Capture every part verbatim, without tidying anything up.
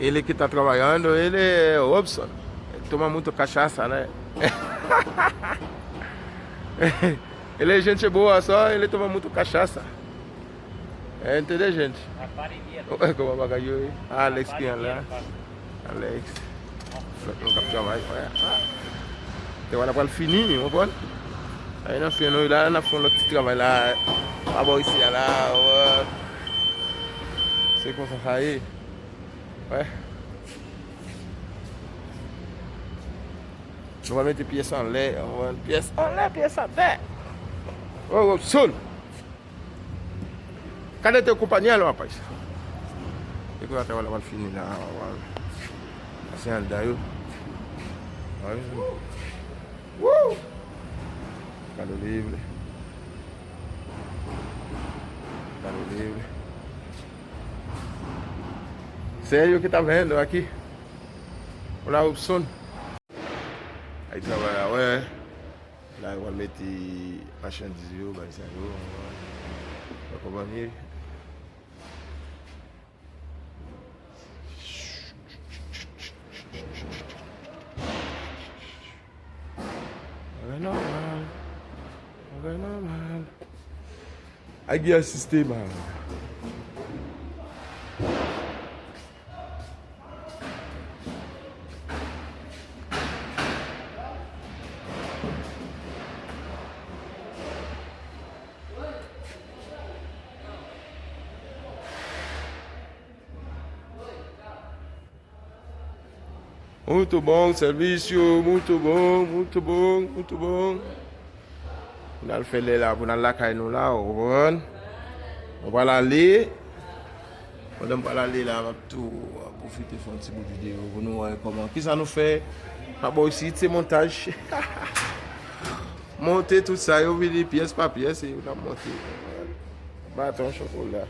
Ele que tá trabalhando, ele é Robson. Toma muito cachaça, né? Ele é gente boa só, ele toma muito cachaça. É inteligente. Rapaz, é dinheiro. Kòman bagay yo ye? Alex ki an la. Alex. Frè nou k ap travay, frè. Te wè la pral fini, ou konprann? Ay nan fen nou la, n ap fè yon lòt ti travay la. Pa bò isi a la, wè. Se konsa sa ye. Wè. Nou va mete pyès anlè, ou konprann? Pyès anlè, pyès atè. Oh, oh, soul. Cadê teu companheiro, rapaz? E kou atè wala pral fini la, wala. Pase anndan yo. Wè. Woo! Mercado Livre. Mercado Livre. Serio que tá vendo aqui? Olá, Robson. Ay travay la, wè. La, yo pral mete machandiz yo, bay sa yo, ou konprann ye? Bagay nòmal. Bagay nòmal. Ay, gen sistèm a. Muito bom o serviço, muito bom, muito bom, muito bom. Pou n al fè lè la, pou n al lakay nou la, ou konprann? Nou pral ale. Pandan m pral ale la, m ap tou pwofite fè yon ti bout videyo pou nou wè kòman, kisa nou fè. Pa bò isit, se montaj. Monte tout sa yo, vini pyès pa pyès, e n ap monte. Baton chokola.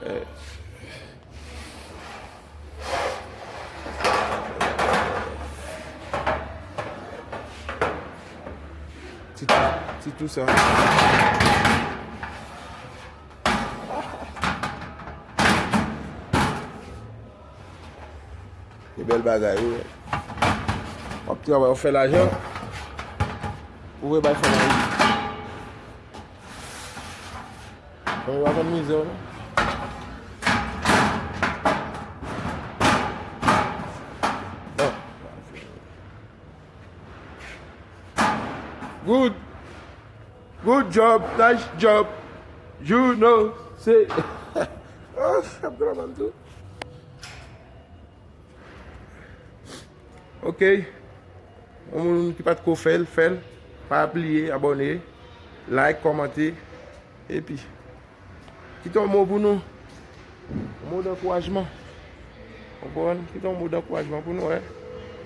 Eh. Ti tou, ti tou sa. Se bèl bagay, wi. W ap travay, w ap fè lajan. Ou vle bay fanm anvi. Fanmi pa konn mizè w non. Bon. Good. Good job. Nice job. You know, say. Oh, ap travay tou. Ok. Yon moun ki pa t ko fè l, fè l. Pa bliye abòne, like, kòmante. Epi, kite yon mo pou nou. Yon mo dankourajman. Konprann? Kite yon mo dankourajman pou nou, wè.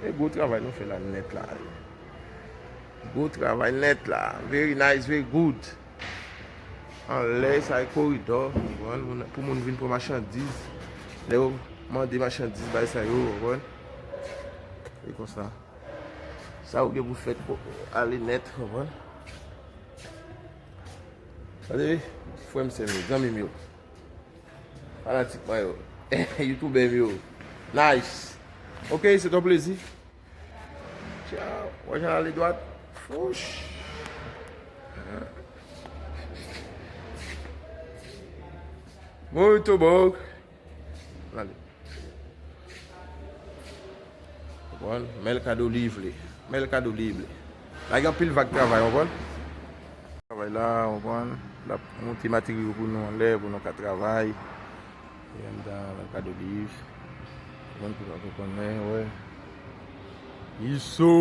E gwo travay nou fè la nèt la. Gwo travay nèt la. Very nice, very good. Anlè sa e koridò, konprann? Moun, pou moun vin pran machandiz. Lè yo mande machandiz, bay sa yo, konprann? E konsa. Sa ou gen pou fèt pou ale nèt, konprann? Gade, frè m, sè m yo, zanmi m yo. Fanatik mwen yo. Youtubè m yo. Nice. Ok, se ton plezi. Tchao. Wè jan l ale dwat. Fouch. Muito bom. Ale. Konprann? Mercado Livre. Mercado Livre. La gen anpil vag travay, konprann? Travay la, konprann? L ap monte materyo pou nou anlè, pou nou ka travay. E anndan Mercado Livre. Konprann, pou nou konnen, wè. Iso!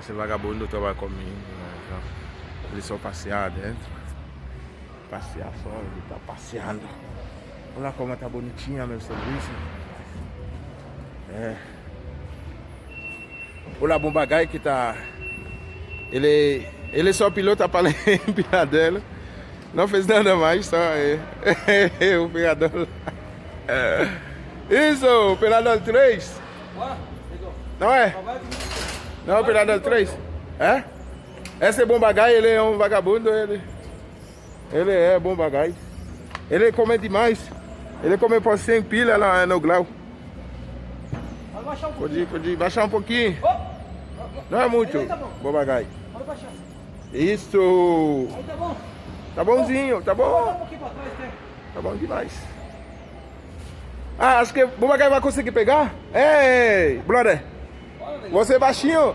Esse vagabundo trabalha comigo, né? Então, ele só passear dentro. Passear só, ele tá passeando. Olha como tá bonitinho meu serviço. É. Olá, bom bagay que tá. Ele, ele só pilota para Piradelo. Não fez nada mais, só é, é operador. Isso, operador três. Não é? Não, operador três. É? Esse é bom bagay, ele é um vagabundo, ele. Ele é bom bagay. Ele come demais. Ele come por cinco pila lá no Glau. Pode ir, pode ir. Baixar um pouquinho. Não é muito. Bom bagulho. Isso. Tá bonzinho, tá bom. Tá bom demais. Ah, acho que o Bubagai vai conseguir pegar. Ei, brother. Você é baixinho.